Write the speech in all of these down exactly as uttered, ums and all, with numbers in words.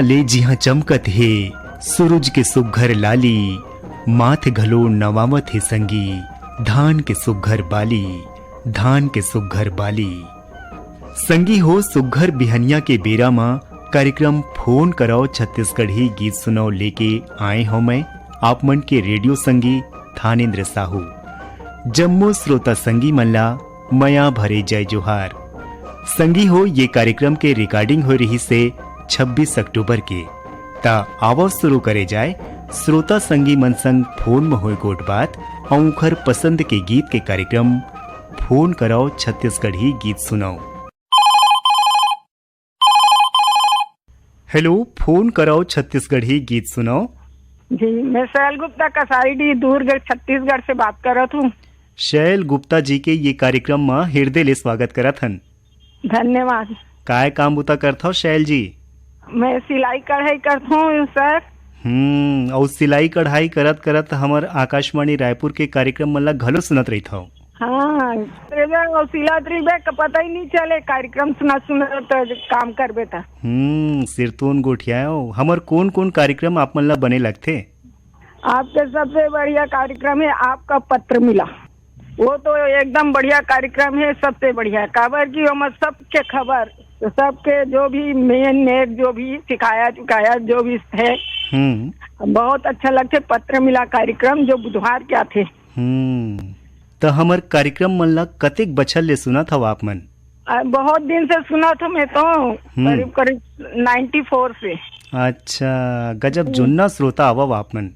ले जिहां चमकत हे सूरज के सुघ्घर लाली, माथ घलो नवावत हे संगी धान के सुघ्घर बाली, धान के सुघ्घर बाली। संगी हो, सुघ्घर बिहनिया के बेरा म कार्यक्रम फोन करव छत्तीसगढ़ी गीत सुनव लेके आए हौं मैं, आप मन के रेडियो संगी थानेंद्र साहू। जम्मो श्रोता संगी मन ला मया भरे जय जोहार। संगी हो, ये कार्यक्रम के रिकॉर्डिंग होए रहिस हे छब्बीस अक्टूबर के। त आवव शुरू करे जाए श्रोता संगी मन संग फोन म होए गोठ बात अउ उखर पसंद के गीत के कार्यक्रम फोन करव छत्तीसगढ़ी गीत सुनव। हेलो, फोन करव छत्तीसगढ़ी गीत सुनव। जी, मैं शैल गुप्ता, कसाईडीह, दुर्ग, छत्तीसगढ़ से बात करत हूँ। शैल गुप्ता जी के ये कार्यक्रम म हिरदे ले स्वागत करत हन। धन्यवाद। काय काम बुता करथव शैल जी? मैं सिलाई कढ़ाई करथूं सर। हम्म, अउ सिलाई कढ़ाई करत करत हमर आकाशवाणी रायपुर के कार्यक्रम मन ला घलो सुनत रहिथव। हाँ, रहिबे अउ सिलात रहिबे, क-, पता ही नहीं चले, कार्यक्रम सुनत सुनत काम करबे त। हम्म, सिरतोन गोठियाओ। हमर कोन कोन कार्यक्रम आप मन ला बने लगथे? आपके सबसे बढ़िया कार्यक्रम है आपका पत्र मिला। वो तो एकदम बढ़िया कार्यक्रम है, सबसे बढ़िया, काबर कि ओमा सबके खबर, सबके जो भी मेन नेक, जो भी शिकायत उकायत जो भी है, हम्म। बहुत अच्छा लगथे। पत्र मिला कार्यक्रम जो बुधवार के आथे। हम्म। त हमर कार्यक्रम मन ला कतेक बछर ले सुनत हव आप मन? आ, बहुत दिन से सुनत हूँ मैं तो, हम्म। करीब करीब नाइन्टी फोर से। अच्छा, गजब हम्म। जुन्ना श्रोता हवव आप मन।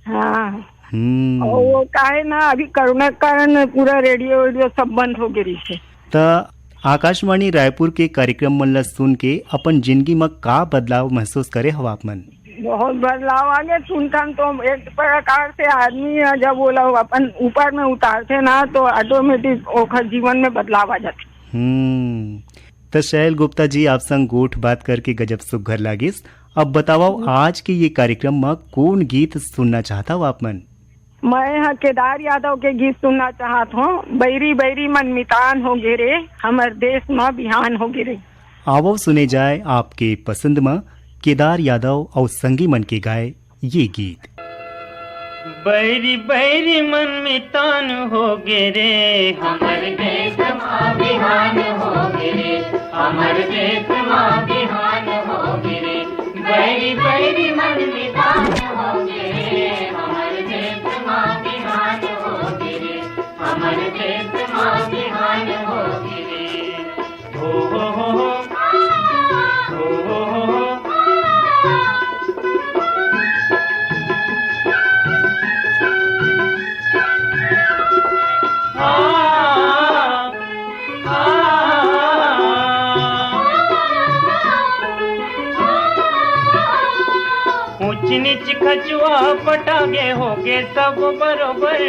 हाँ। हम्म। और वो का है ना, अभी कोरोना के कारण पूरा रेडियो वेडियो सब बंद हो गए रही है। त आकाशवाणी रायपुर के कार्यक्रम मन ला सुन के अपन जिंदगी म का बदलाव महसूस करे हव आप मन? बहुत बदलाव आ गए। सुनथन तो एक प्रकार से आदमी ह, जब वो लोग अपन ऊपर में उतारथे ना, तो ऑटोमेटिक ओखर जीवन में बदलाव आ जाथे। हम्म। त शैल गुप्ता जी, आप संग गोठ बात करके गजब सुघर लागिस। अब बतावव, हम्म। आज के ये कार्यक्रम म कोन गीत सुनना चाहत हव आप मन? मैं ह केदार यादव के गीत सुनना चाहत हूँ, बैरी बैरी मन मितान हो गे रे, हमर देश म बिहान हो गे रे। आवव सुने जाए आपके पसंद म केदार यादव अउ संगी मन के गाए ये गीत। बैरी बैरी मन मितान हो गे रे, हमर देश म बिहान हो गे रे, हमर देश म बिहान हो गे रे। बैरी बैरी मन मितान हो गे रे, हमर देश म बिहान हो गे रे, हमर देश म बिहान हो गे रे। हो, हो, हो, हो। हो, हो, हो, हो। आ, आ, ऊंच नीच खचुआ पटागे होगे सब बरोबर।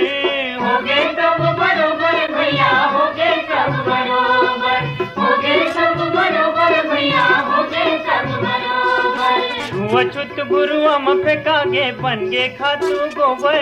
होगे सब बरोबर भैया, होगे सब बरोबर, होगे सब बरोबर भैया, होगे सब बरोबर। छुआछूत गुरुआ म फेंकागे, बन गे खातू गोबर।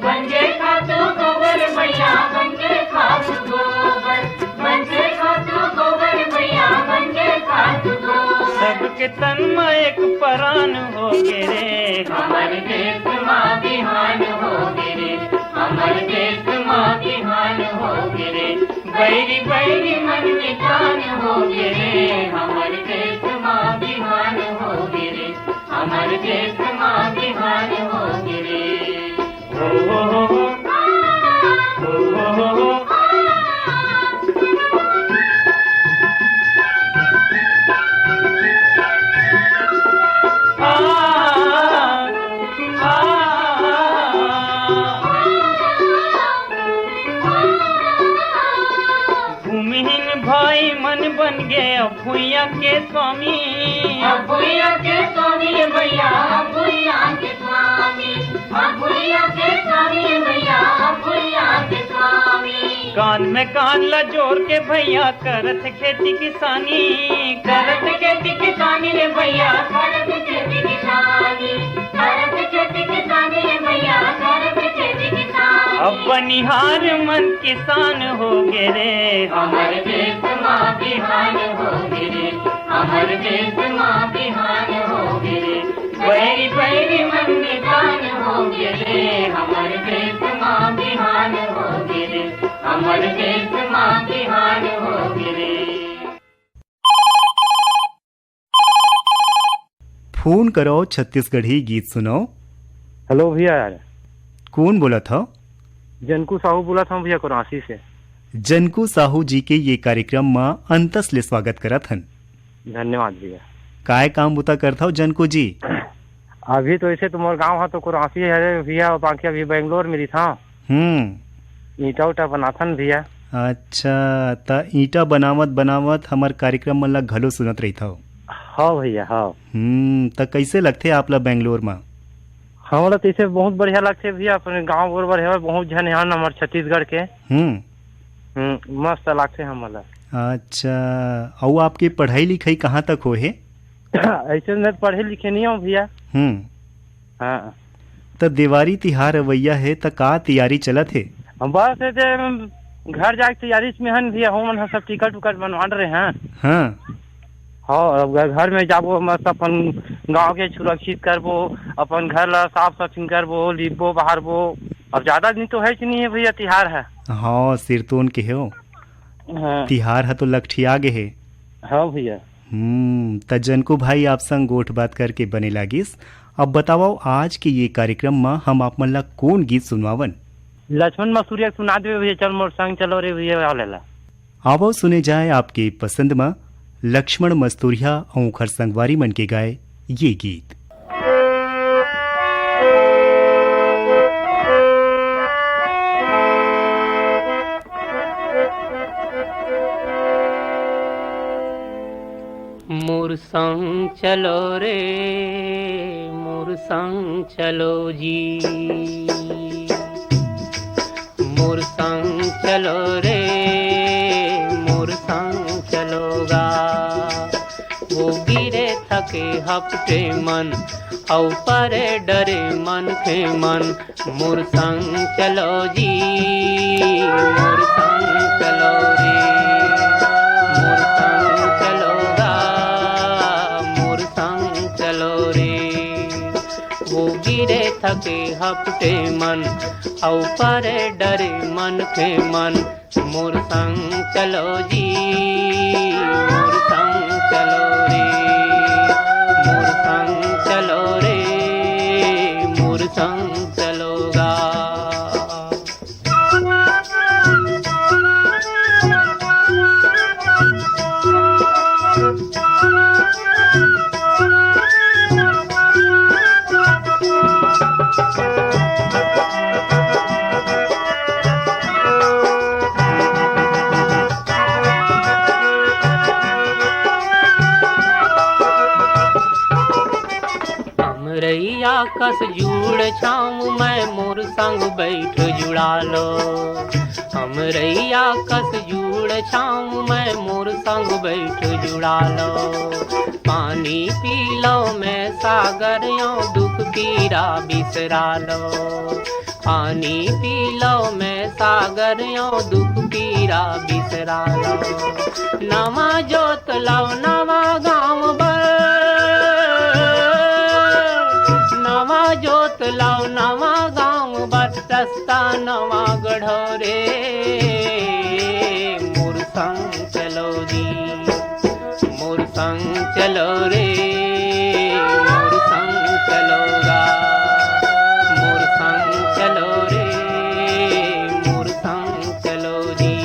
बन गे खातू गोबर भैया, बन गे खातू गोबर, बन गे खातू गोबर भैया, बन गे खातू गोबर। सबके तन म एक परान हो गे रे। हमर देश म बिहान हो गे रे, हमर देश म बिहान हो गे रे। बैरी बैरी मन मितान हो गे रे, हमर देश म बिहान हो गे रे, हमर देश म बिहान हो गे रे। हो, हो, हो, हो। हो, हो, हो, हो। आ, आ, आ। भूमिहीन भाई मन बन गे अब भुइयां के स्वामी। अब भुइयां के स्वामी भैया, अब भुइयां के स्वामी, अब भुइयां के स्वामी भैया, अब भुइयां के स्वामी। कान में कान ला जोर के भैया, करत खेती किसानी। करत खेती किसानी रे भैया, करत खेती किसानी, करत खेती किसानी रे भैया, करत खेती किसानी। अब बनिहार मन किसान हो गे रे। हमर देश म बिहान हो गे रे, हमर देश मा बिहान हो गे रे, बैरी बैरी मन निदान हो गे रे। हमर देश मा बिहान हो गे रे, हमर देश मा बिहान हो गे रे। फोन करो, छत्तीसगढ़ी गीत सुनो। हेलो भैया। कौन बोलत हो? जनकू साहू बोलत हूँ भैया, कोरासी से। जनकू साहू जी के ये कार्यक्रम मा अंतस ले स्वागत करत हन। धन्यवाद भैया। काय काम बुता करत हो जनकू जी? अभी तो ऐसे तो मोर गांव है तो कोरासी है भैया, बाकी अभी बेंगलोर में रहिथंव। हम्म। ईंटा उटा बनाथन भैया। अच्छा, त ईंटा बनावत बनावत हमर कार्यक्रम मन ला घलो सुनत रहिथव। हाँ भैया, हाँ। हम्म, त कैसे लगथे आप ला बेंगलोर मा? हमला तो इसे बहुत बढ़िया लगथे भैया, अपने गांव बरोबर है, बहुत झन हन हमर छत्तीसगढ़ के। हम्म। हम्म, मस्त लगथे हमला। अच्छा, अउ आपके पढ़ाई लिखाई कहाँ तक होए हे? ऐसे मैं पढ़े लिखे नहीं हूँ भैया। हम्म। हाँ। त देवारी तिहार अवैया हे, त का तैयारी चलत हे? बस ऐसे घर जाए के तैयारी में हन भैया, हमन ह सब टिकट उकट बनवा रहे हैं। हाँ। हाँ, अब घर, घर में जाबो, मस्त अपन गांव के सुरक्षित करबो, अपन घर ला साफ सफाई करबो, लिपबो बहारबो। अब ज्यादा दिन तो है कि नहीं है भैया, तिहार है। हाँ, सिरतोन के हो। हाँ। तिहार ह तो लकठिया गे हे। हाँ भैया। हम्म, त जनकू भाई, आप संग गोठ बात करके बने लागिस। अब बतावव, आज के ये कार्यक्रम म हम आप मन ला कोन गीत सुनवावन? लक्ष्मण मसूरिया के सुना देवे भैया, चल मोर संग चलो रे भैया, वाले ला। आवव सुने जाए आपके पसंद म लक्ष्मण मस्तूरिया अउ ओखर संगवारी मन के गाए ये गीत। मोर संग चलो रे, मोर संग चलो जी। मोर संग चलो रे, मोर संग चलो गा। वो गिरे थके हपटे मन, अउ परे डरे मन खे मन। मोर संग चलो जी, मोर संग चलो रे, मोर संग चलो गा, मोर संग चलो रे। वो गिरे थके हपटे मन, अउ परे डरे मन खे मन। मोर संग चलो जी, मोर संग चलो रे, मोर संग चलो रे, मोर संग चलो गा। अमरैया कस जुड़ छाँव मैं, मोर संग बैठ जुड़ा लो। अमरैया कस जुड़ छाँव मैं, मोर संग बैठ जुड़ा लो। पानी पी लो मैं सागर यो, दुख पीरा बिसरा लो। पानी पी लो मैं सागर यो, दुख पीरा बिसरा लो। नवा जोत लो नवा गाँव बर, नवा जोत लो नवा गाँव बर, रस्ता नवा गढ़ो रे। मोर संग चलो जी, मोर संग चलो रे, मोर संग चलो गा, मोर संग चलो रे, मोर संग चलो जी।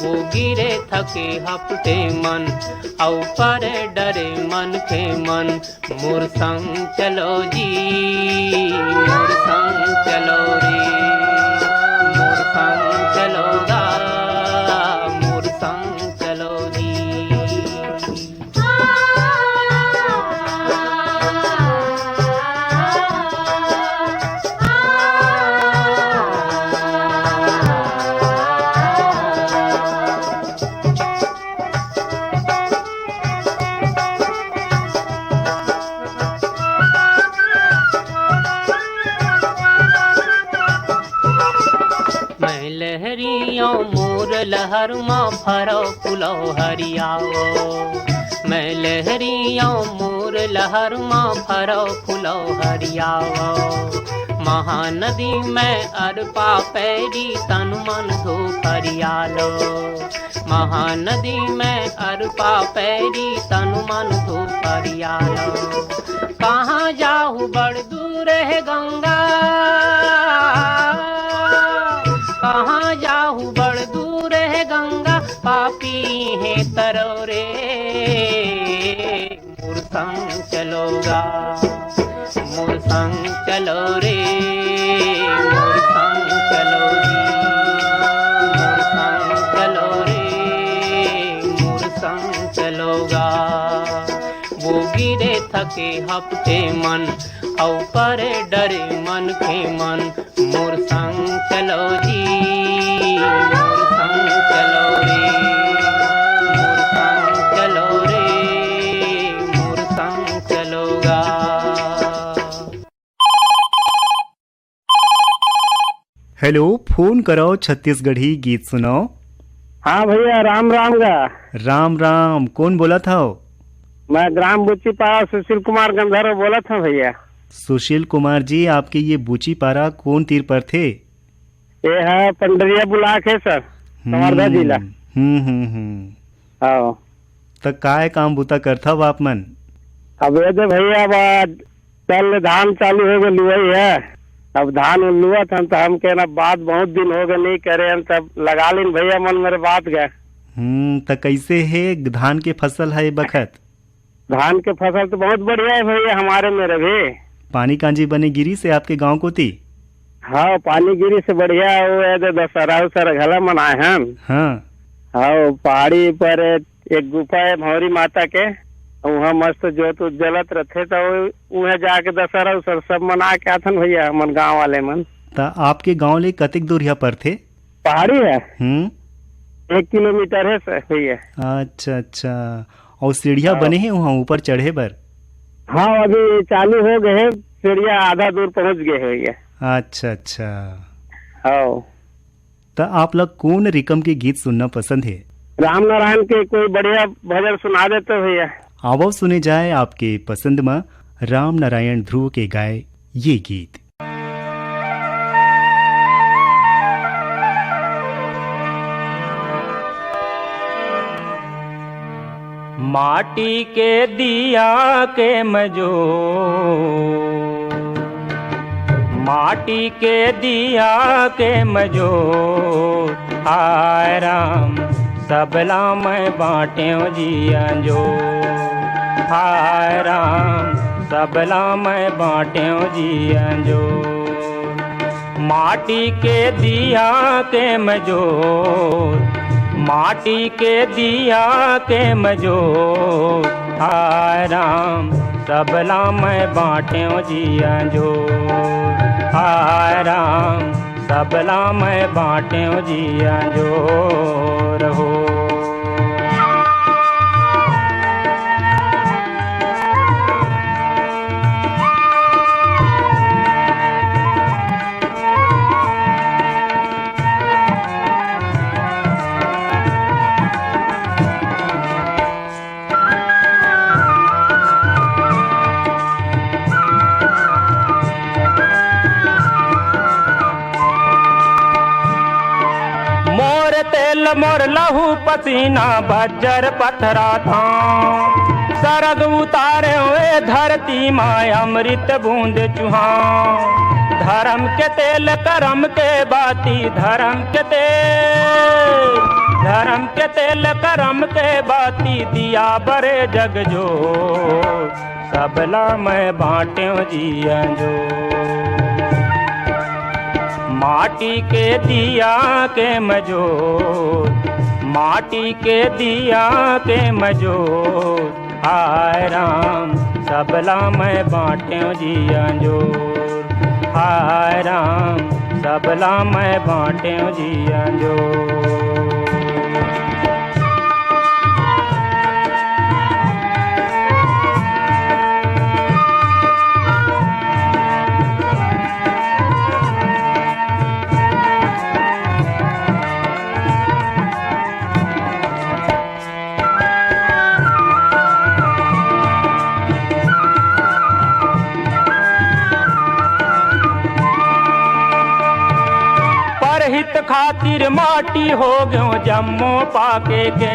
वो गिरे थके हपटे मन, अउ परे डरे मन खे मन। मोर संग चलो जी, मोर संग चलो रे, मोर संग चलो गा, मोर संग चलो जी। मैं लहरियों मोर लहर मा फरो फुलो हरियाओ। मैं लहरियों मोर लहर मा फरव फुलव हरियावव। महानदी मैं अरपा पैरी तन मन धो फरियालो। महानदी मैं अरपा पैरी तन मन धो फरियालो। कहाँ जाहू बड़ दूर है गंगा, कहाँ जाहू बड़ दूर है गंगा, पापी है तरव रे। मोर संग चलो गा, मोर संग चलो रे, मोर संग चलो जी, मोर संग चलो रे, मोर संग चलो गा। वो गिरे थके हफ्ते मन, अउ परे डरे मन के मन, मोर संग चलो जी, मोर संग चलो रे, मोर संग चलो रे, मोर संग चलो गा। हेलो, फोन करव छत्तीसगढ़ी गीत सुनव। हाँ भैया, राम राम गा। राम राम, कोन बोलत हव? मैं ग्राम बुच्चीपारा सुशील कुमार गंधर्व बोलत हव भैया। सुशील कुमार जी, आपके ये बुच्चीपारा कोन तीर परथे? ये है पंडरिया ब्लॉक है सर, कवर्धा जिला। हम्म, हम्म, हम्म। हाँ। त काय काम बुता करथव आप मन? अब ये दे भैया, अब आज कल धान चालू हो गए लुवई है। अब धान उन लुवत हन, त हम कहना बात बहुत दिन हो गए नहीं करे हन, तब लगा लेन भैया मन मेरे बात गए। हम्म, त कैसे हे धान के फसल है बखत? धान के फसल तो बहुत बढ़िया है भैया हमारे मेरे भी। पानी कांजी बने गिरी से आपके गांव कोती? हाँ, पानी गिरी से बढ़िया। वो है तो दशहरा उशहरा घला मनाए हन। हाँ। हाँ, पहाड़ी पर एक गुफा है भौरी माता के, वहाँ मस्त जोत उत जलत रहते, तो वहाँ जाके दशहरा उशहरा सब मना के आथन भैया, हमन गाँव वाले मन। त आपके गांव ले कतेक दूरिहा परथे? पहाड़ी है, हम्म। एक किलोमीटर है सर भैया। अच्छा, अच्छा। और सीढ़िया हाँ। बने हैं वहाँ ऊपर चढ़े बर? हाँ, अभी चालू हो गए हैं, सीढ़िया आधा दूर पहुँच गए हैं भैया। अच्छा, अच्छा। हाँ। त आप ला कोन रिकम के गीत सुनना पसंद है? राम नारायण के कोई बढ़िया भजन सुना देते भैया। आवव सुने जाए आपके पसंद मा राम नारायण ध्रुव के गाए ये गीत। माटी के दिया के मजो, माटी के दिया के मजो, हाय राम, सबला मैं बाँटेंव जी अंजोर। हाय राम, सबला मैं बाँटेंव जी अंजोर। माटी के दिया के मजोर, माटी के दिया के मजोर। हाय राम, सबला मैं बाँटेंव जी अंजोर। हाय राम, सबला मैं बाँटेंव जी अंजोर हो। मोर तेल मोर लहू पसीना बज्जर पथरा था। सरग उतारे हुए धरती मा अमृत बूंद चुहा। धर्म के तेल करम के बाती, धर्म के तेल, धर्म के तेल करम के बाती, दिया बरे जग जो। सबला मैं बाँटेंव जी अंजोर। माटी के दिया के मजोर, माटी के दिया के मजोर। हाय राम, सबला मैं बाँटेंव जी अंजोर। हाय राम, सबला मैं बाँटेंव जी अंजोर। हित खातिर माटी हो गयो जम्मो पाके के।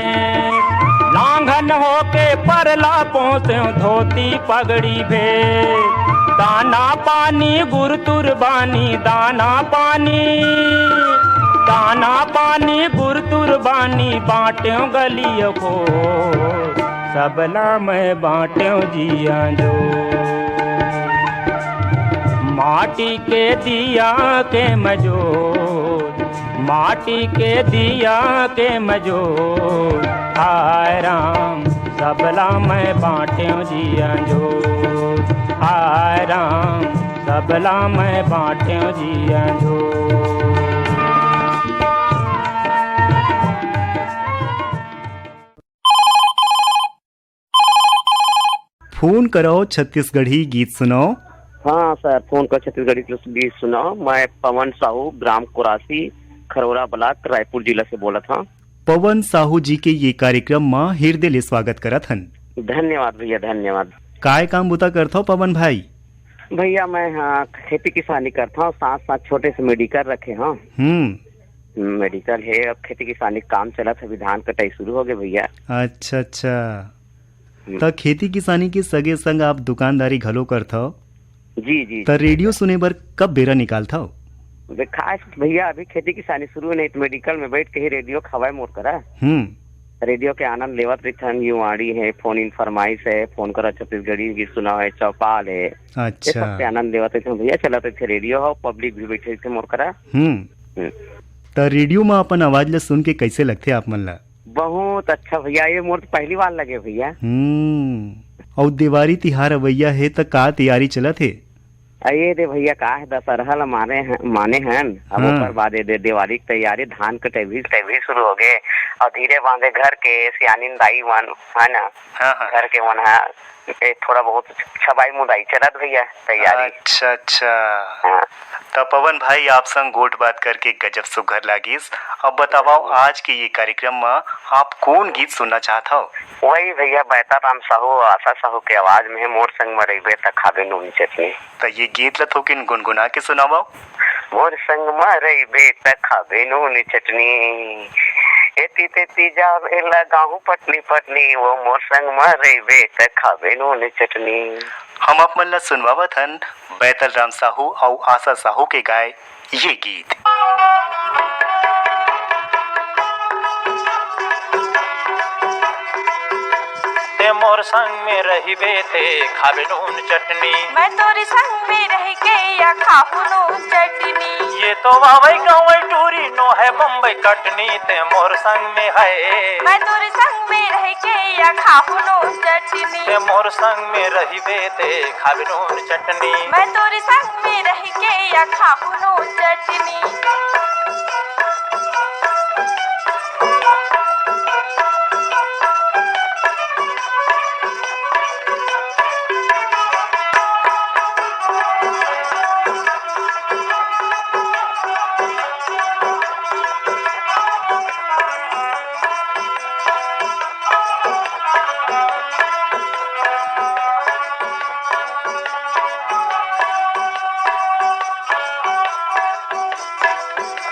लांघन होके परला पोस्यो धोती पगड़ी भेष। दाना पानी गुरतुर बानी, दाना पानी, दाना पानी गुरतुर बानी, बाँट्यो गलियो खोर। सबला मैं बाँट्यो जिया जोर। माटी के दिया के मैं जोर, माटी के दिया के मैं जोर। हाय राम, सबला मैं बाँट्यो जिया जोर। हाय राम, सबला मैं बाँट्यो जिया जोर। फोन करव, छत्तीसगढ़ी गीत सुनव। हाँ सर, फोन कर, छत्तीसगढ़ी गीत सुनव। मैं पवन साहू, ग्राम कोरासी, खरोरा ब्लॉक, रायपुर जिला से बोलत हँव। पवन साहू जी के ये कार्यक्रम म हिरदे ले स्वागत करत हन। धन्यवाद भैया, धन्यवाद। काय काम बुता करथव पवन भाई? भैया, मैं, हाँ, खेती किसानी करथँव, साथ साथ छोटे से मेडिकल रखे हँव। हम्म। मेडिकल हे, अब खेती किसानी के काम चलत हे, अभी धान कटाई शुरू हो गे भैया। अच्छा, अच्छा। हम्म। त खेती किसानी के सगे संग आप दुकानदारी घलो करथव? जी, जी, त जी। रेडियो सुने बर कब बेरा निकालथव? देखाय भैया, अभी खेती किसानी शुरू हे, नहीं त मेडिकल में बैठ के ही रेडियो के हवा हे मोर करा। हम्म। रेडियो के आनंद लेवत रहिथन, युवाणी हे, फोन इन फरमाइश हे, फोन करा छत्तीसगढ़ी गीत सुनाव हे, चौपाल हे, ये अच्छा। सब के आनंद लेवत रहिथन भैया। चलत रहिथे रेडियो हो, पब्लिक भी बैठे रहिथे मोर करा। हम्म। हम्म। त रेडियो म अपन आवाज ल सुन के कैसे लगथे आप मन ल? बहुत अच्छा भैया, ये मोर तो पहली बार लगे भैया। हम्म। अउ देवारी तिहार अवैया हे त का तैयारी चलत हे? अये दे भैया, का हे, दशहरा ल माने ह-, माने हन, अब हाँ। ओकर बाद ये दे देवारी के तैयारी, धान कटे भी, कटे भी शुरू हो गे, अउ धीरे बांधे घर के सियानिन दाई मन, है ना, हाँ, हाँ। घर के मन ह, ए, थोड़ा बहुत छबाई मुदाई चलत भैया, तैयारी। अच्छा, अच्छा। हाँ। त पवन भाई, आप संग गोठ बात करके गजब सुघर लागिस। अब बतावव, आज के ये कार्यक्रम म आप कोन गीत सुनना चाहत हव? वही भैया, बैताल राम साहू, आशा साहू के आवाज में, मोर संग म रहिबे त खाबे नून चटनी। त ये गीत ल थोकिन गुनगुना के सुनावव। मोर संग म रहिबे त खाबे नून चटनी, एती तेती जाबे लगाहूं पटनी पटनी, वो मोर संग म रहिबे त खाबे नून चटनी। हम आप मन ल सुनवावत हन बैतल राम साहू अउ आशा साहू के गाए ये गीत। ते मोर संग में रहिबे ते खाबे नून चटनी। मैं तोरे संग में रह के या खाहू नून चटनी। ये तो वावई गवई टूरी नो है बम्बई कटनी, ते मोर संग में है। मैं तोरे संग में रह के या खाहू नून चटनी। ते मोर संग में रहिबे ते खाबे नून चटनी। मैं तोरे संग में रह के या खाहू नून चटनी।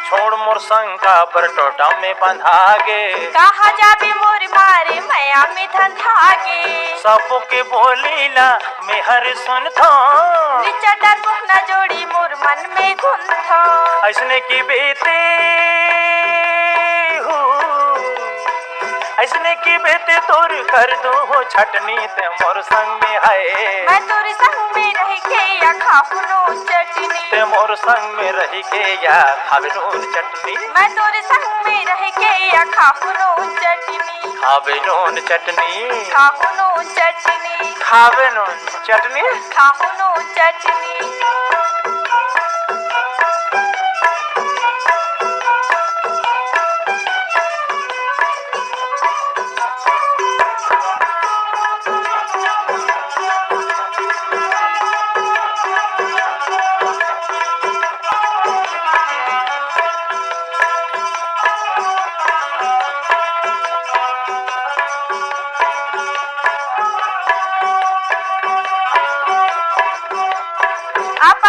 छोड़ मोर संग काबर टोटा में बंधा गे। कहाँ जाबे मोर मारे मया में धंधा गे। सबो के बोली ला मेहर सुनथो। निचटा कुकना जोड़ी मोर मन में घुमथो। ऐसने की बेते हो, ऐसने की बेते तोर कर दो हो छटनी ते मोर संग में है। मैं तोर संग में रह के या खाहू नून चटनी। ते मोर संग में रह के या खाबे नून चटनी। मैं तोर संग में रह के या खाहू नून चटनी। खाबे नून चटनी। खाहू नून चटनी। खाबे नून चटनी। खाहू नून चटनी। आप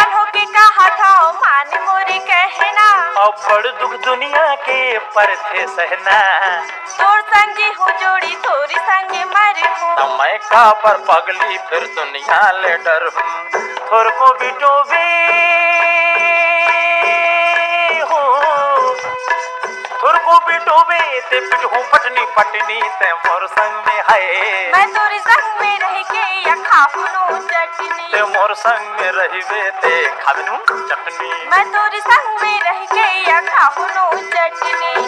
बड़ दुख दुनिया के परथे सहना। तोर संगे हो जोड़ी, तोरी संगे मरहूं। त मैं काबर पगली फिर दुनिया ले डरहूं। थोरको बिटोबे हो, थोरको बिटोबे ते पिटहूं पटनी पटनी, ते मोर संग में है। मैं तोरी संग में रह के या खाहूं नून चटनी। ते मोर संग में रहिबे ते खाबे नून चटनी। मैं तोरी संग में रह के या खाहूं नून चटनी।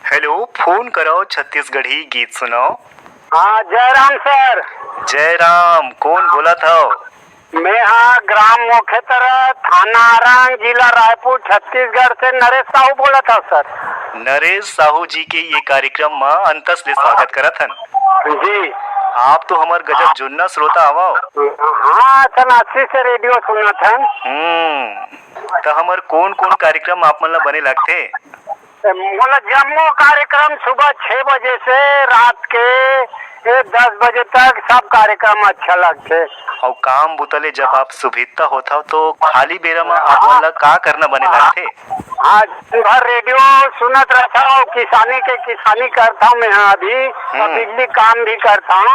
हेलो, फोन करव छत्तीसगढ़ी गीत सुनव। हाँ, जयराम सर। जयराम, कोन बोलत हव? मैं हा ग्राम मोखेतरा, थाना आरंग, जिला रायपुर, छत्तीसगढ़ से नरेश साहू बोलत हव सर। नरेश साहू जी के ये कार्यक्रम म अंतस ले स्वागत करत हन। जी। आप तो हमर गजब जुन्ना श्रोता हवव। हाँ, सनासी से रेडियो सुनत हन। हम्म, त हमर कोन-कोन कार्यक्रम आप मन ला बने लगथे? मोला जम्मो कार्यक्रम सुबह छह बजे से रात के, ए, दस बजे तक सब कार्यक्रम अच्छा लगथे। अउ काम बुता ले जब आप सुभिता होथव तो खाली बेरा म आप मन ला का करना बने लगथे? हाँ, दिन भर रेडियो सुनत रहथव, किसानी के किसानी करथव मैं हा अभी, अउ हम्म। बिजली काम भी करथव।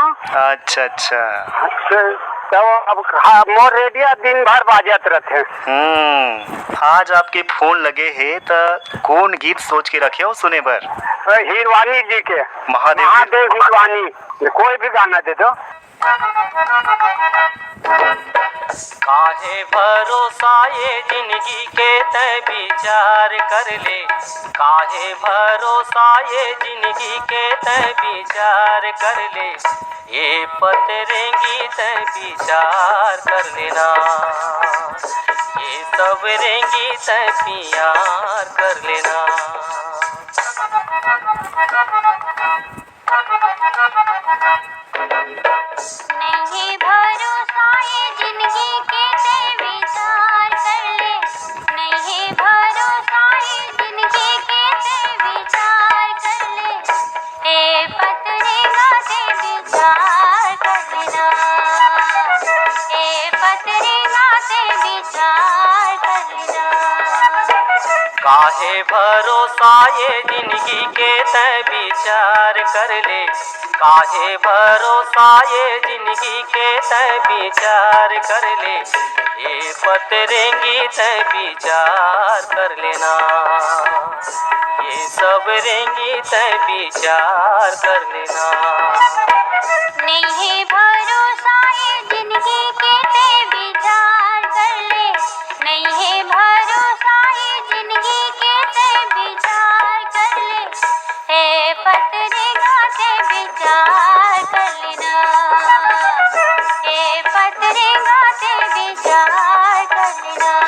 अच्छा, अच्छा। अच्छा, तो अब खा-, मोर रेडियो दिन भर बाजत रहथे। हम्म, आज आपके फोन लगे हे त कोन गीत सोच के रखे हो सुने बर? अ, हिरवानी जी के। महादेव के। महादेव हिरवानी, कोई भी गाना दे दो। काहे भरोसा ये जिंदगी के तैं विचार कर ले, काहे भरोसा ये जिंदगी के तैं विचार कर ले, ये पत रेंगी तैं विचार कर लेना, ये सब रेंगी तैं प्यार कर लेना। नहीं भरोसा ये जिंदगी के तैं विचार कर ले, नहीं भरोसा ये जिंदगी के तैं विचार कर ले। ए पत रेंगा तैं विचार कर लेना, ए पत रेंगा तैं विचार कर लेना। काहे भरोसा ये जिंदगी के तैं विचार कर ले, काहे भरोसा ये जिंदगी के तैं विचार कर ले, ए पत रेंगी तैं विचार कर लेना, ये सब रेंगी तैं विचार कर लेना। नहीं हे भरोसा ये जिंदगी के तैं विचार कर ले, नहीं हे भरोसा ये जिंदगी के तैं विचार कर ले, ए पत रेंगा तैं विचार कर लेना, ए पत रेंगा तैं विचार कर लेना।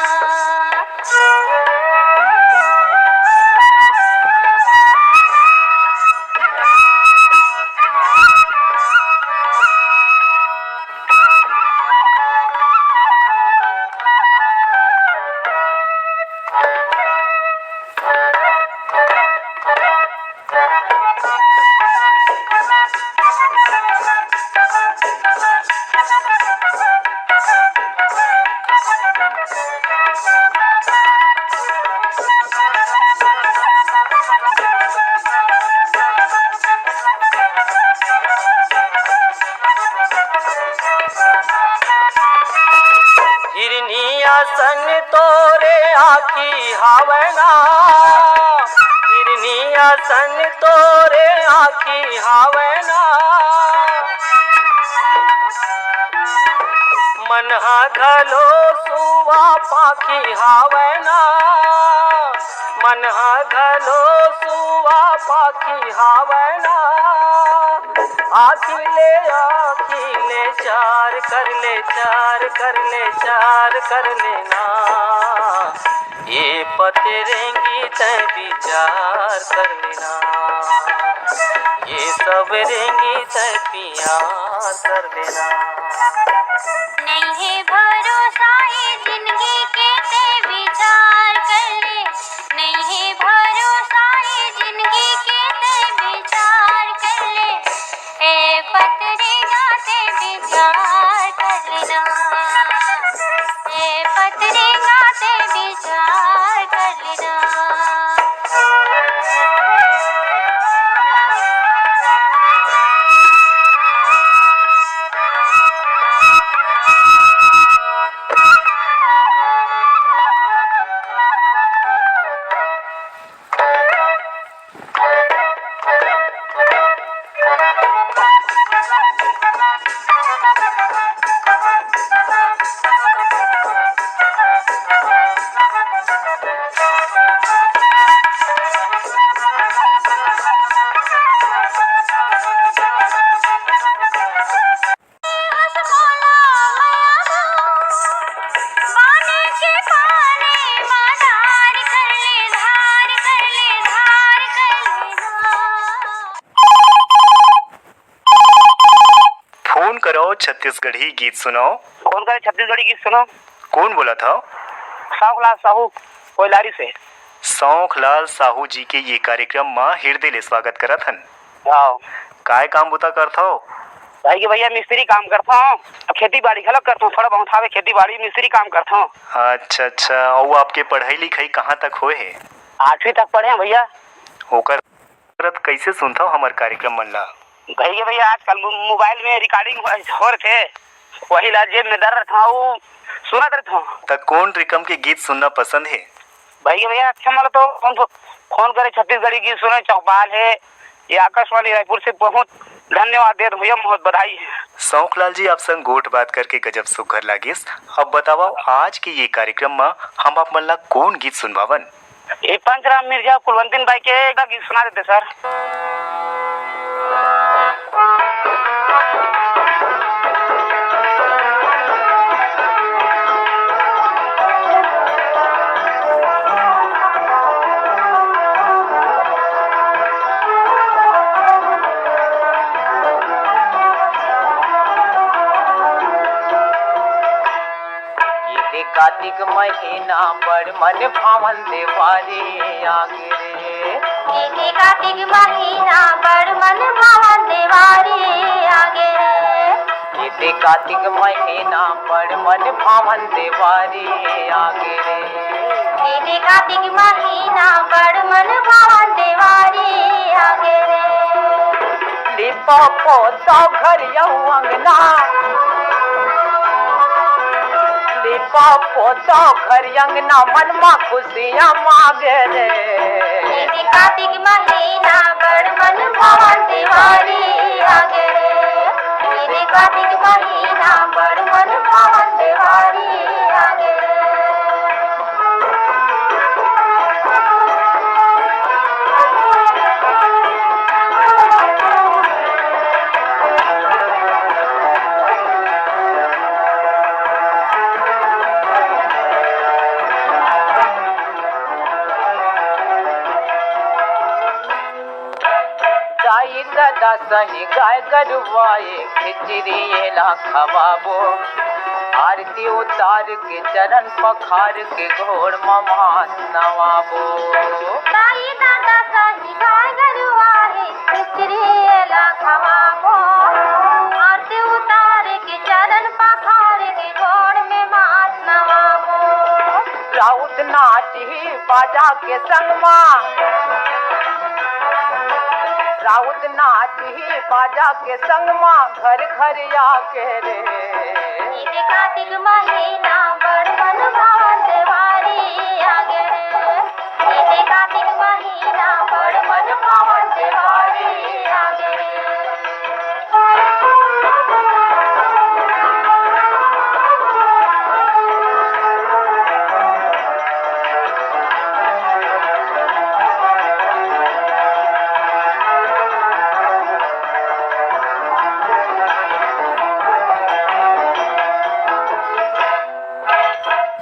हिरनी असन तोरे आँखी हावय ना, हिरनी असन तोरे आँखी हावय ना। मन ह घलो सुवा पाखी हावय ना, मन ह घलो सुवा पाखी हावय ना। आँखी ले, आँखी ले, चार कर ले, चार कर ले, चार कर लेना। ये पत रेंगी तैं विचार कर लेना, ये सब रेंगी तैं प्यार कर लेना। नहीं हे भरोसा ये जिंदगी के तैं विचार कर ले, नहीं हे भरोसा ये जिंदगी के तैं विचार कर ले। ए पतरेंगा ते विचार कर लेना, ए पतरेंगा ते विचार कर लेना। फोन करो, छत्तीसगढ़ी गीत सुनो। फोन करे, छत्तीसगढ़ी गीत सुनो। कौन बोलत हव? शौखलाल साहू, कोइलारी से। शौखलाल साहू जी के ये कार्यक्रम म हिरदे ले स्वागत करत हन। हाँ। काय काम बुता करथव? भाई के भैया, मिस्त्री काम करथव, अउ खेती बाड़ी घलो करथव, थोड़ा बहुत हावे खेती बाड़ी, मिस्त्री काम करथव। अच्छा, अच्छा, अउ आपके पढ़ाई लिखाई कहाँ तक होए हे? आठवीं तक पढ़े हंव भैया। ओकर करत कइसे सुनथव हमर कार्यक्रम मन ला? कहिके भैया, आजकल मो-, मोबाइल में रिकॉर्डिंग हो, हो रथे, वही ला जेब में धर रथंव, अउ सुनत रथंव। त कौन रिकम के गीत सुनना पसंद हे? भैया, भैया, अच्छा, मोला तो फोन, फोन करे छत्तीसगढ़ी गीत सुने चौपाल हे, ये आकाशवाणी रायपुर से बहुत धन्यवाद देत भैया, बहुत बधाई हे। शौखलाल जी, आप संग गोठ बात करके गजब सुघर लागिस। अब बतावव, आज के ये कार्यक्रम म हम आप मन ला कौन गीत सुनवावन? ये पंचराम मिर्जा, कुलवंतीन बाई के एक गीत सुना देते सर। ये दे कार्तिक महीना बड़ मन भावन देवारी आगे रे। ये दे कार्तिक महीना बड़ मन भावन देवारी आगे रे। ये दे कार्तिक महीना बड़ मन भावन देवारी आगे रे। ये दे कार्तिक महीना बड़ मन भावन देवारी आगे रे। लिपा पोता घर अउ अंगना, लिपा पोता घर अंगना, मन मा खुशियाँ मागे रे। ये दे कार्तिक महीना बड़ मन भावन देवारी आगे रे। ये दे कार्तिक महीना बड़ मन भावन देवारी आगे रे। दाई ददा सही गाय गरुवाए, खिचड़ी एला खवाबो। आरती उतार के चरण पखार के, गोड़ म माथ नवाबो। दाई ददा सही गाय गरुवाए, खिचड़ी एला खवाबो। आरती उतार के चरण पखार के, गोड़ में माथ नवाबो। राउत नाच ही बाजा के संग मा, राउत नाच ही बाजा के संग मा, घर घर आके रे। ये दे कार्तिक महीना बड़ मन भावन देवारी आगे रे। ये दे कार्तिक महीना बड़ मन भावन देवारी आगे रे।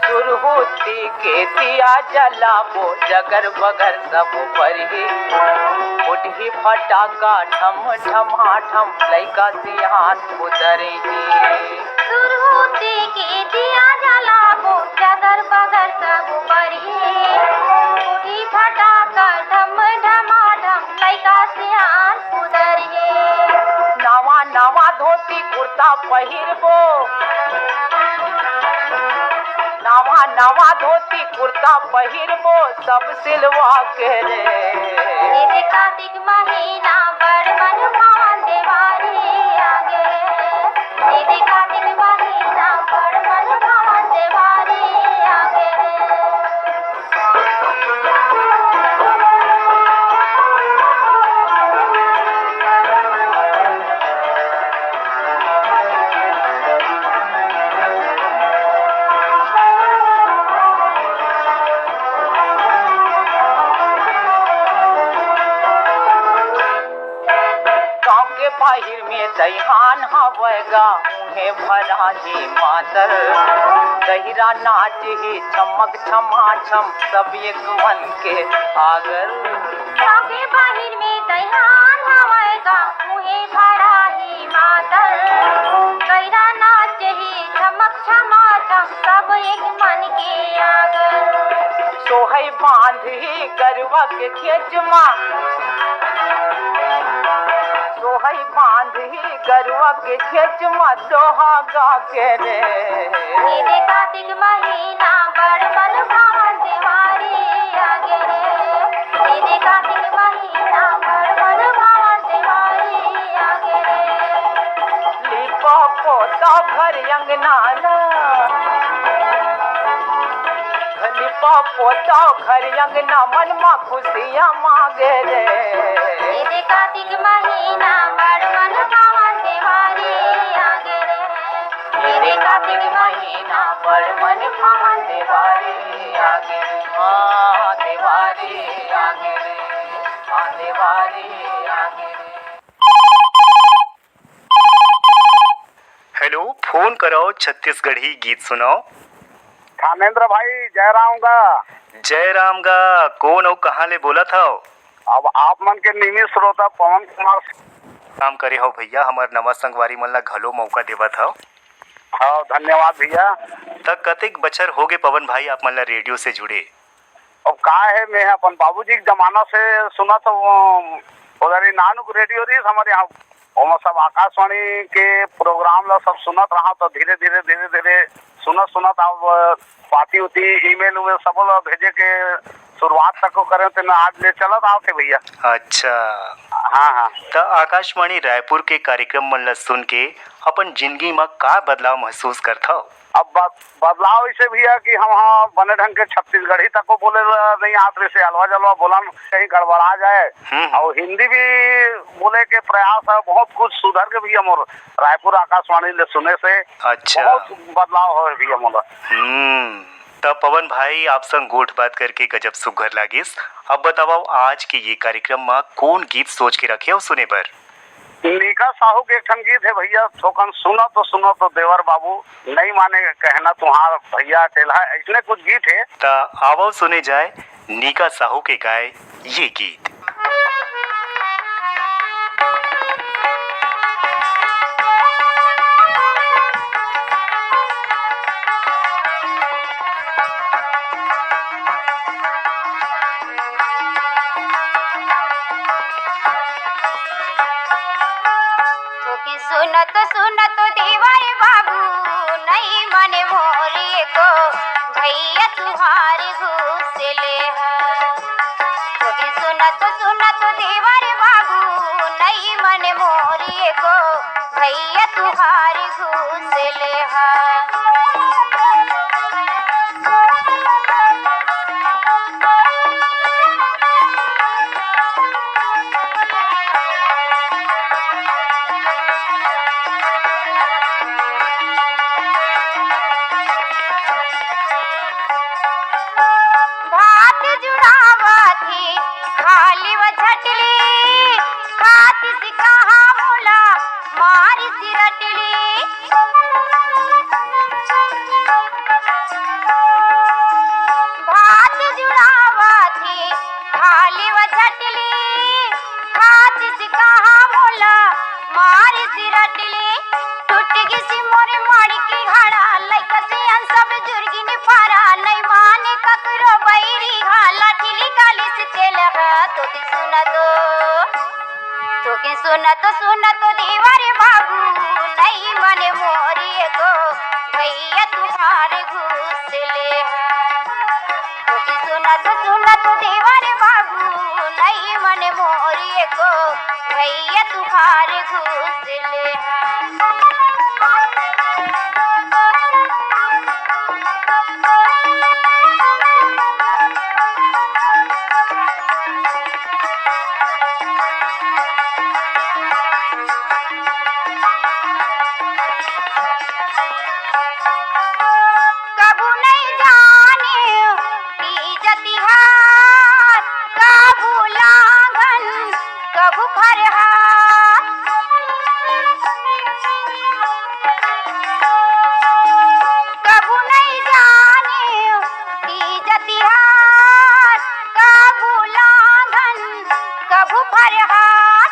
सुरहुती के दिया जलाबो, जगर बगर सब बरही। फुटही फटाका ढम ढमाढम, लइका सियान उतरही। सुरहुती के दिया जलाबो, जगर बगर सब बरही। फुटही फटाका ढम ढमाढम, लइका सियान उतरही। नवा नवा धोती कुर्ता पहिरबो, नवा नवा धोती कुर्ता पहिरबो, सब सिलवा के रे। दीदी कार्तिक महीना बड़ मन भावन देवारी आगे रे। दीदी कार्तिक महीना बड़ मन भावन देवारी आगे रे। गाँव के बाहिर में दइहान हवय गा, उहें भरा जी मातर। गहिरा नाच ही छमक छमा छम, सब एक मन के आगर। गाँव के बाहिर में दइहान हवय गा, उहें भरा ही मातर। गहिरा नाच ही छमक छमा छम, सब एक मन के आगर। सोहई बांध ही गरुवा के घेंच मा, सोहई बांध ही गरुवा के घेंच मा, दोहा गा के रे। दीदी कार्तिक महीना बड़ मन भावन देवारी आगे रे। दीदी कार्तिक महीना बड़ मन भावन देवारी आगे रे। लिपा पोता घर अंगना ला, लिपा पोता घर अंगना, मन मा खुशियाँ मागे रे। दीदी कार्तिक महीना बड़ मन भावन देवारी आगे रे। दीदी कार्तिक महीना बड़ मन भावन देवारी आगे रे। हाँ, देवारी आगे रे। हाँ, देवारी आगे रे। हेलो, फोन करव, छत्तीसगढ़ी गीत सुनव। थानेंद्र भाई, जय राम गा। जय राम गा, कोन अउ कहाँ ले बोलत हव? अब आप मन के नियमित श्रोता पवन कुमार। काम करे हव भैया, हमर नवा संगवारी मन ला घलो मौका देवत हव। हाँ, धन्यवाद भैया। त कतेक बछर होगे पवन भाई आप मन ला रेडियो से जुड़े? अब का हे, मैं अपन बाबूजी के जमाना से सुनत हव, उधर ही नानुक रेडियो रहिस हमर यहाँ, ओमा सब आकाशवाणी के प्रोग्राम ला सब सुनत रहा, तो धीरे धीरे धीरे धीरे सुनत सुनत अब पाती उती, ईमेल उमेल सब ला भेजे के शुरुआत तक को करे, तेन आज ले चलत आवत हे भैया। अच्छा। हाँ, हाँ। त आकाशवाणी रायपुर के कार्यक्रम मन ला सुन के अपन जिंदगी मा का बदलाव महसूस करथव? अब बद-, बदलाव इसे भैया कि हम हाँ बने ढंग के छत्तीसगढ़ी तक को बोले ला नहीं आत रहिसे, अलवा जलवा बोलन कहीं गड़बड़ा जाए। हम्म। और हिंदी भी बोले के प्रयास हे, बहुत कुछ सुधर के भैया मोर रायपुर आकाशवाणी ले सुने से अच्छा। बहुत बदलाव होय भैया मोला। हम्म, त पवन भाई, आप संग गोठ बात करके गजब सुघर लागिस। अब बतावव, आज के ये कार्यक्रम मा कोन गीत सोच के रखे हव सुने बर? नीका साहू के एक ठन गीत हे भैया, थोकन सुना तो सुना तो देवर बाबू, नहीं माने कहना तुहार भैया अकेला, अइसने कुछ गीत हे। त आवव सुने जाए नीका साहू के गाए ये गीत। थोकिन सुनत सुनत देवर बाबू, नहीं मने मोरी को भैया तुहार घुस ले हा। थोकिन सुनत सुनत देवर बाबू, नहीं मने मोरी को भैया तुहार घुस ले हा। भात जुड़ावत हे, खाली व झटली, खातिस कहाँ मोला, मारिस रटली। भात जुड़ावत हे, खाली व झटली, खातिस कहाँ मोला, मारिस रटली। टूट गिस मोर माड़ी के घड़ा, लइका सियान सब जुरगिन पारा, नइ माने ककरो बैरी घाला, ठिली कालिस तेल ह, तो सुना दो। तोके सुनत सुनत देवर बाबू, भैया तुहार घुस ले हा। तोके सुनत सुनत देवर बाबू, नई मन मोर एको भैया तुहार घुस ले हा। कभू नइ जाने तीज तिहार, कभू लांघन, कभू फरहार। कभू नइ जाने तीज तिहार, कभू लांघन, कभू फरहार।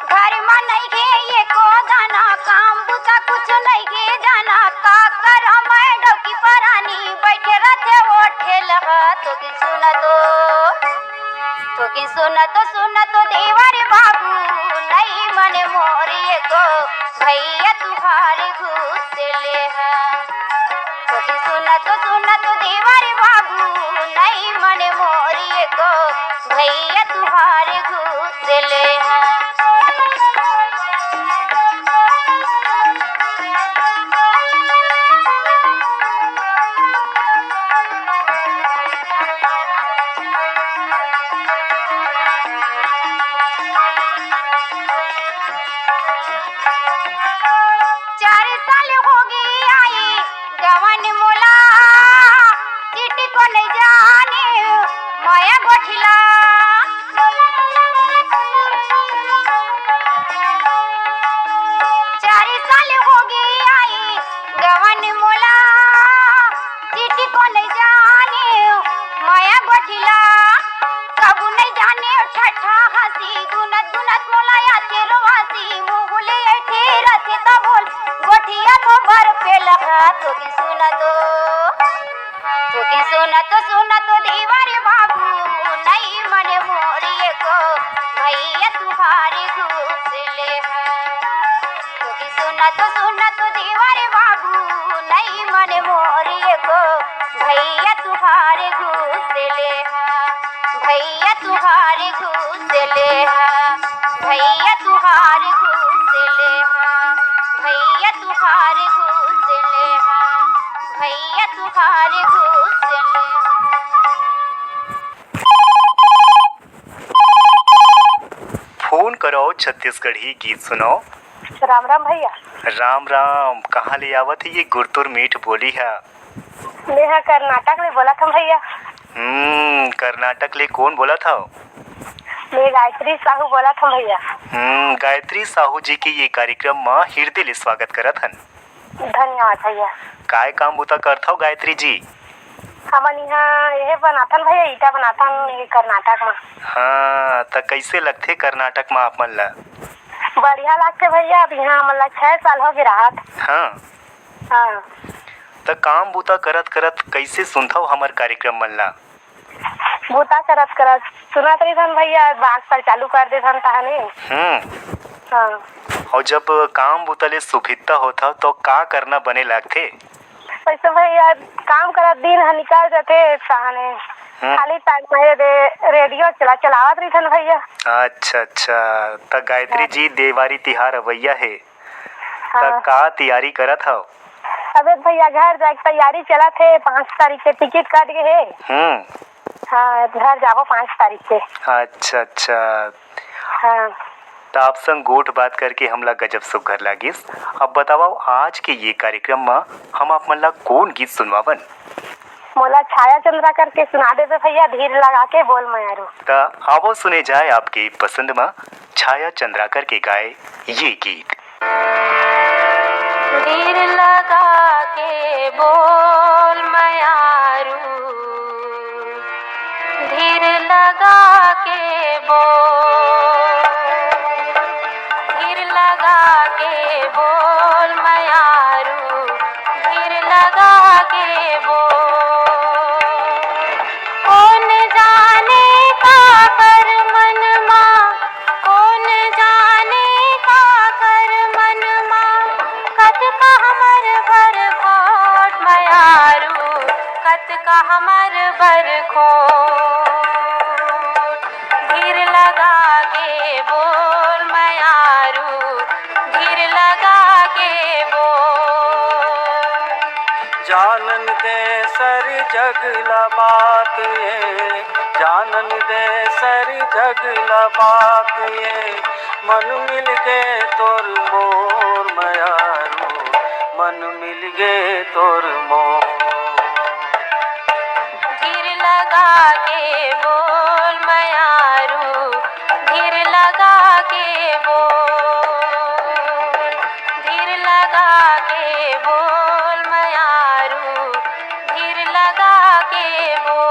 घर म नइगे एको दाना, काम बुता कुछ नइगे जाना, का करँव मैं डौकी परानी, बइठे रथे ओ ठेलहा। तोके सुनत, तोके सुनत सुनत देवर बाबू, नई मन मोर एको भैया तुहार घुस ले हा। तोके सुनत सुनत देवर बाबू, नई मन मोर एको भैया तुहार घुस ले हा। चार साल होगे आए गवन मोला, चिटको नइ जाने मया गोठिला। चार साल होगे आए गवन मोला, चिटको नइ जाने मया गोठिला। कभू नइ जाने ठट्ठा हँसी, गुनत गुनत मोला आथे रोवासी, मुँह ले ऐठे रथे त बोल, गोठिया तो बर पेलहा। तोके सुनत, तोके सुनत सुनत देवर बाबू, नई मन मोर एको भैया तुहार घुस ले हा। तोके सुनत सुनत देवर बाबू, नई मन मोर एको भैया तुहार घुस ले हा। भैया तुहार घुस ले हा। भैया तुहार घुस ले हा। भैया तुहार घुस ले हा। भैया तुहार घुस ले हा। फोन करो, छत्तीसगढ़ी गीत सुनो। राम राम भैया। राम राम। कहाँ ले आवत हे ये गुरतुर मीठ बोली हा? मेहा कर्नाटक ले बोलत हँव भैया। हम्म, कर्नाटक ले कोन बोलत हव? मैं गायत्री साहू बोलत हँव भैया। हम्म, गायत्री साहू जी के ये कार्यक्रम म हिरदे ले स्वागत करत हन। धन्यवाद भैया। काय काम बूता करथव गायत्री जी? हमन इहाँ एहे बनाथन भैया, ईटा बनाथन ये कर्नाटक म। हाँ, त कइसे लगथे कर्नाटक म आप मन ला? बढ़िया लागथे भैया, अब इहाँ हमन ला छह साल होगे राहत। हाँ। हाँ। त काम बूता करत करत कइसे सुनथव हमर कार्यक्रम मन ला? बूता करत करत सुनत रहिथन भैया, बाँस पर चालू कर देथन तहने। हम्म। हाँ। अउ जब काम बूता ले सुभित्ता होथव, तो का करना बने लागथे? वैसे भैया, काम करत दिन ह निकल जाथे तहने। हम्म। खाली टाइम में रे-, रेडियो चला, चलावत रहिथन भैया। अच्छा, अच्छा। त गायत्री हाँ। जी, देवारी तिहार अवइया हे। त हाँ। का तियारी करत हव? अबे भैया, घर जाए के तैयारी चलत हे, पाँच तारीख के टिकट कट गे हे। हम्म। हाँ, घर जाबो पाँच तारीख के। अच्छा, अच्छा। हाँ। त आप संग गोठ बात करके हमला गजब सुग्घर लागिस। अब बतावव, आज के ये कार्यक्रम म हम आप मन ला कोन गीत सुनवावन? मोला छाया चंद्राकर के सुना देबे भैया, धीर लगा के बोल मयारू। त आवो सुने जाए आपके पसंद म छाया चंद्राकर के गाए ये गीत। धीर लगा के बोल मयारू, धीर लगा के बोल, धीर लगा के बोल मयारू, धीर लगा के बोल। कोन जाने काकर मन मा, कोन जाने काकर मन हमर बरखोट। धीर लगा के बोल मयारू, धीर लगा के बोल। जानन दे सरी जग ला बात ये, जानन दे सरी जग ला बात ये, मन मिल गे तोर मोर मयारू, मन मिल गे तोर मोर। धीर लगा के बोल मयारू, धीर लगा के बोल, धीर लगा के बोल मयारू, धीर लगा के बोल।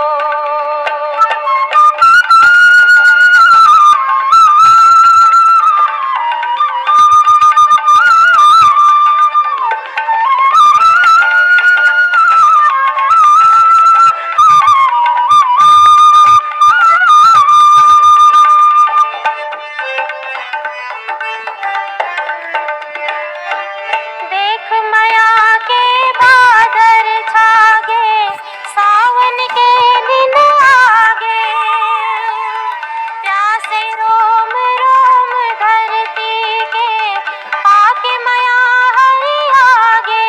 देख मया के बादर छागे, सावन के दिन आगे। प्यासे रोम रोम धरती के, पाके मया हरियागे।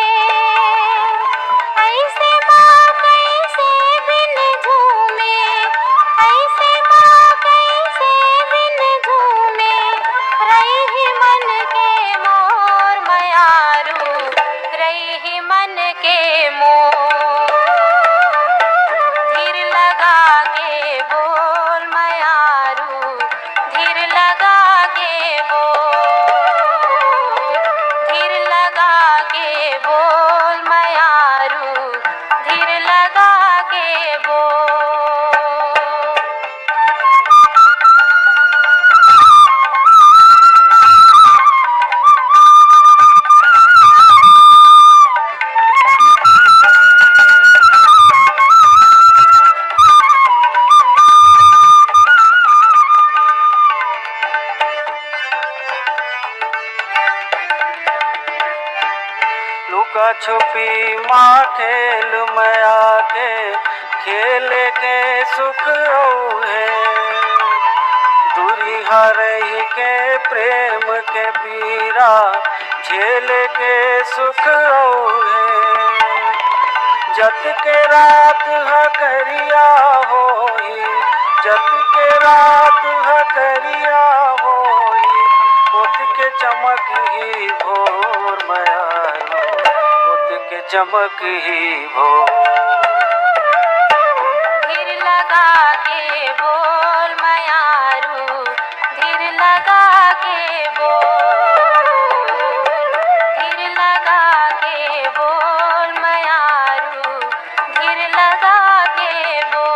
ऐसे मा कैसे बिन झूमे, ऐसे मा कैसे बिन झूमे, रही मन के मोर मयारू, रही मन के मोर। धीर लगा के बोल मयारू, धीर लगा के बोल, धीर लगा के बोल मयारू, धीर लगा के बोल। लुका छुपी मा खेल मया के, खेल के सुख अउ हे। दूरी हरही के प्रेम के पीरा, झेल के सुख अउ हे। जत के रात ह करिया होही, जत के रात ह करिया होही, ओत के चमक ही भोर मयारू, ओत के चमक ही भोर। धीर लगा के बोल मयारू, धीर लगा के बोल, धीर लगा के बोल मयारू, धीर लगा के बोल।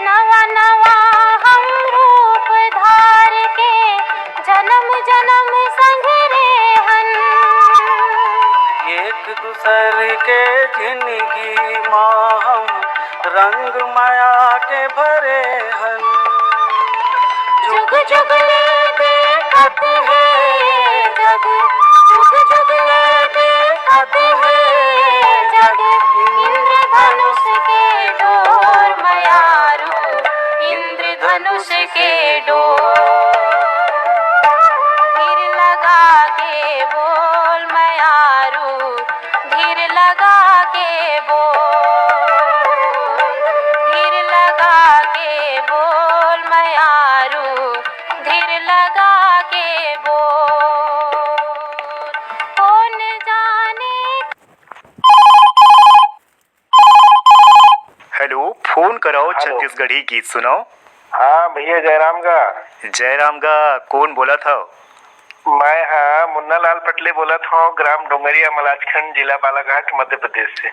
नवा नवा हम रूप धार के, जनम जनम संग रेहन। एक दूसर के जिनगी मा हम रंग मया के भरे हन। जुग जुग ले देखत हे जग, जुग जुग ले देखत हे जग, इंद्रधनुष के डोर मयारू, इंद्रधनुष के डोर। धीर लगा के बोल मयारू, धीर लगा के बोल, धीर लगा के बोल मयारू, धीर लगा के बोल। कौन जाने। हेलो, फोन कराओ, हेलो। छत्तीसगढ़ी गीत सुनाओ। हाँ भैया, जयराम गा। जयराम गा, कौन बोलत हव? मैं हा मुन्ना लाल पटले बोलत हव, ग्राम डोंगरिया, मलाजखंड, जिला बालाघाट, मध्य प्रदेश से।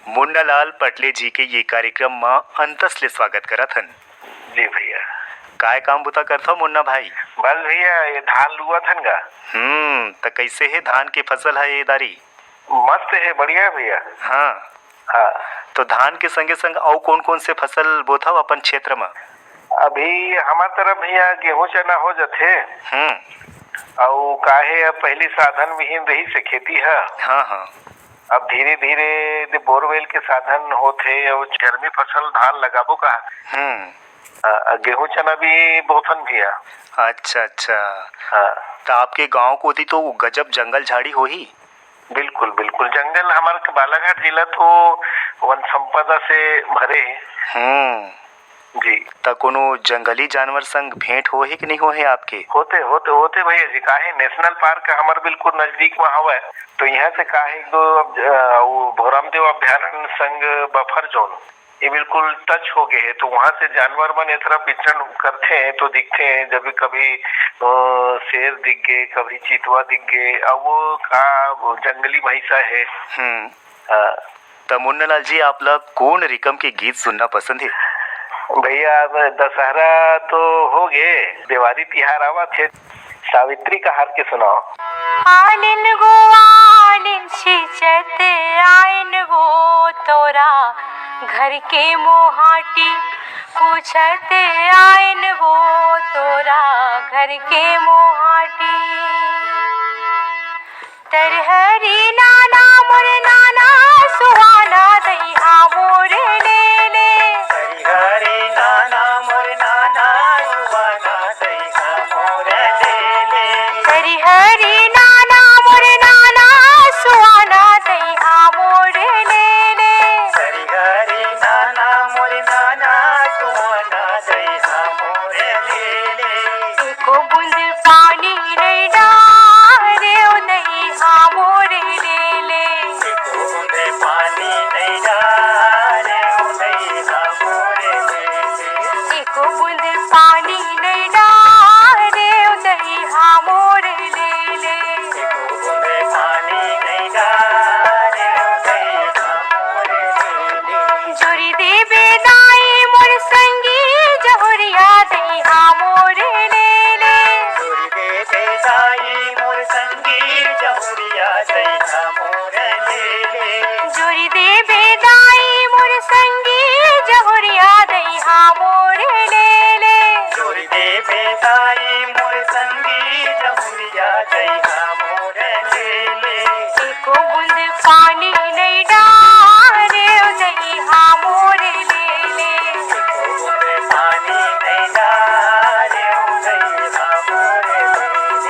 मुन्ना लाल पटले जी के ये कार्यक्रम म अंतस ले स्वागत करत हन। जी भैया। काय काम बुता करथव मुन्ना भाई? बस भैया, ये धान लुवत हन गा। हम्म, त कइसे हे धान के फसल ह ए दारी? मस्त हे, बढ़िया हे भैया। हाँ। हाँ। तो धान के संगे संग अउ कोन कोन से फसल बोथव अपन क्षेत्र म? अभी हमर तरफ भैया गेहूं चना हो जथे। हम्म। अउ का हे, अब पहली साधन विहीन रहिस हे खेती ह। हाँ, हाँ। अब धीरे-धीरे दे बोरवेल के साधन होत हे अउ गर्मी फसल धान लगाबो का। हम्म। अ, अ, गेहूं चना भी बोथन भैया। अच्छा, अच्छा। हाँ। त आपके गांव कोती तो गजब जंगल झाड़ी होही? बिल्कुल, बिल्कुल। जंगल, हमर बालाघाट जिला तो वन संपदा से भरे हे। हम्म। जी। त कोनो जंगली जानवर संग भेंट होहे कि नहीं होहे आपके? होथे, होथे, होथे भैया जी, काहे? National Park हमर बिल्कुल नजदीक म हवय, तो इहाँ से काहे एक दो अब, अ, वो भोरामदेव अभयारण्य संग buffer zone, ये बिल्कुल touch हो गए हे, तो वहाँ से जानवर मन ए तरफ विचरण करथे तो दिखथे, जब भी कभी, अ, शेर दिख गए, कभी चितवा दिख गए, अब वो का, वो जंगली भैंसा हे। हम्म। हाँ। त मुन्नालाल जी, आप ला कोन रिकम के गीत सुनना पसंद हे? भैया, अब दशहरा तो हो गे, देवारी तिहार आवत हे, सावित्री कहार के सुनाओ। आनिन गो आनिन सिंचत आइन गो तोरा घर के मोहाटी, पूछत आइन गो तोरा घर के मोहाटी। तरहरी नाना मोर नाना सुहाना दइहा मोर ले ले। हरी हरी नाना मोर नाना सुहाना दइहा मोर ले ले। हरी हरी नाना मोर नाना सुहाना दइहा मोर ले ले। हरी हरी नाना मोर नाना सुहाना दइहा मोर ले ले। एको बूंद पानी नइ डारे ओ दइहा मोर ले ले। एको बूंद पानी नइ डारे ओ दइहा मोर ले ले। एको बूंद पानी नइ डारे ओ दइहा मोर ले ले। एको बूंद पानी नइ डारे ओ दइहा मोर ले ले। जोरी देबे दाई मोर संगी जहुरिया दइहा मोर ले ले। जोरी देबे दाई मोर संगी जहुरिया दइहा मोर ले ले। जोरी देबे दाई मोर संगी जहुरिया दइहा मोर ले ले। जोरी देबे दाई मोर संगी जहुरिया दइहा मोर ले ले। एको बूंद पानी नइ डारे ओ दइहा मोर ले ले। एको बूंद पानी नइ डारे ओ दइहा मोर ले ले।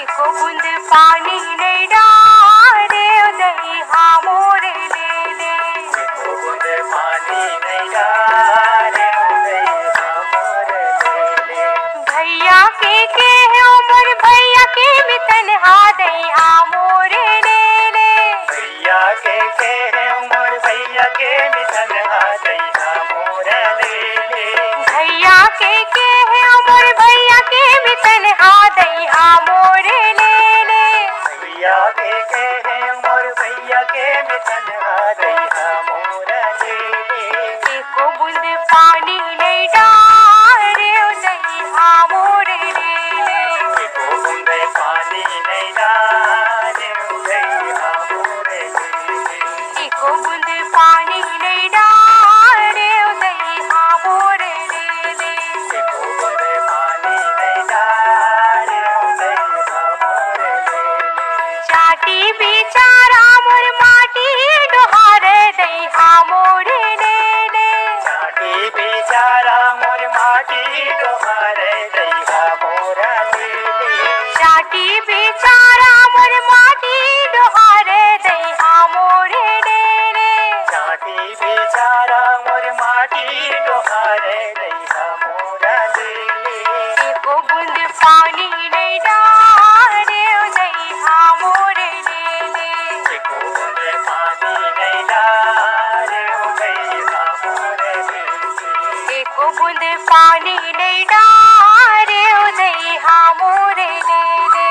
एको बूंद पानी नइ डारे ओ दइहा मोर ले ले। एको बूंद पानी नइ डारे ओ दइहा मोर ले ले। भैया के केहेंव मोर भैया के मितनहा दइहा मोर ले ले। भैया के केहेंव मोर भैया के मितनहा दइहा मोर ले ले। भैया के केहेंव मोर भैया के मितनहा दइहा मोर ले ले। भैया के केहेंव मोर भैया के मितनहा दइहा मोर ले ले। एको बूंद पानी नइ डारे ओ दइहा मोर ले ले। एको बूंद पानी नइ डारे ओ दइहा मोर ले ले। एको बूंद पानी नइ डारे ओ दइहा मोर ले ले। एको बूंद पानी नइ डारे ओ दइहा मोर ले ले। चाटी बिचारा मोर माटी डोहारे दइहा मोर ले ले। चाटी बिचारा मोर माटी डोहारे दइहा मोर ले ले। चाटी बिचारा मोर माटी डोहारे दइहा मोर ले ले। चाटी बिचारा मोर माटी डोहारे दइहा मोर ले ले। एको बूंद पानी नइ डारे ओ दइहा मोर ले ले। एको बूंद पानी नइ डारे ओ दइहा मोर ले ले। एको बूंद पानी नइ डारे ओ दइहा मोर ले ले।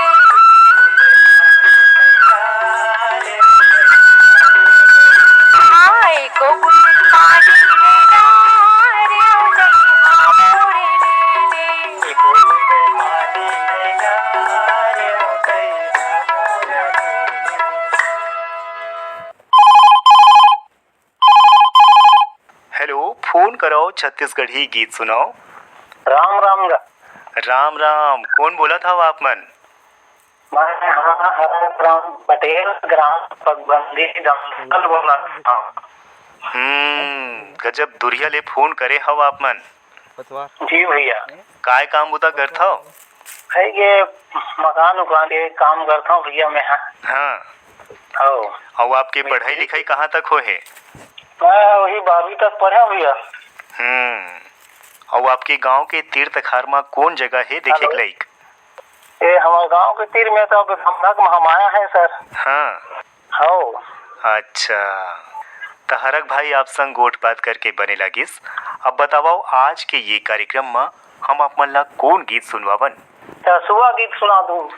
हाँ, एको बूंद पानी नइ डारे ओ दइहा मोर ले ले। छत्तीसगढ़ी गीत सुनाओ। राम राम गा। राम राम, कोन बोलत हव आप मन? मैं हाँ हरक राम पटेल, ग्राम पगबंदी, दमकल बोलत हव। हम्म, गजब दुरिहा ले फोन करे हव आप मन। जी भैया। काय काम बुता करथव? है ये मकान उकान के काम करथव भैया मैं, हाँ। हाँ। हव। अउ आपके पढ़ाई लिखाई कहाँ तक होए हे? मैं वही बारहवीं तक पढ़े हँव भैया। हम्म। अउ आपके गांव के तीर तखार म कोन जगह हे देखे के लायक? ए, हमर गांव के तीर में तो अब हम, हम आया है सर। हाँ। हव। अच्छा, त हरक भाई आप संग गोठ बात करके बने लागिस। अब बतावव, आज के ये कार्यक्रम म हम आप मन ला कोन गीत सुनवावन? त सुआ गीत सुना दूं।